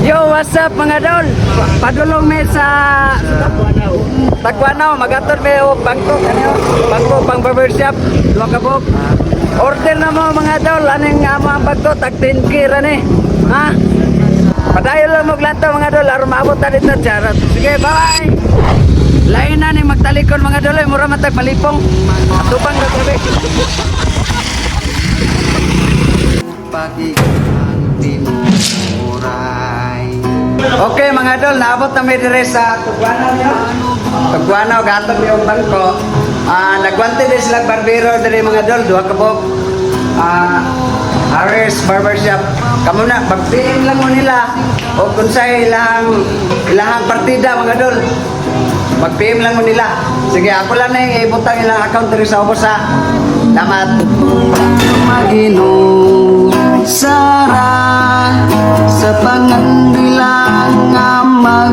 Yo, what's up, mga dol? Padulong mi sa Tagwanao, magatod mi og bangko kanyo. Bangko pang barbershop, duha ka buok. Order na mo, mga dol, aning amo ang bangko tag 10K ra ni. Ha? Padayon lang mo lantaw, mga dol, aron maabot ta dito. Charot. Sige, bye. Lain na ni magtalikon, mga dol, ay mura man tag malipong. Atubang ra gabi. Okay, mga dol, naabot na mi dire sa Tugwanao niyo. Tugwanao, gatod mi og bangko. Ah, nagwante din sila barbero dire, mga dol, duha ka buok. Ah, Harris Barbershop. Kamo na, pag-PM lang mo nila o kung sa ilahang partida, mga dol. Mag-PM lang mo nila. Sige, ako lang na yung ibutang ilang account diri sa ubos ha. Salamat. Maginoo sara sa pangandilang nga mag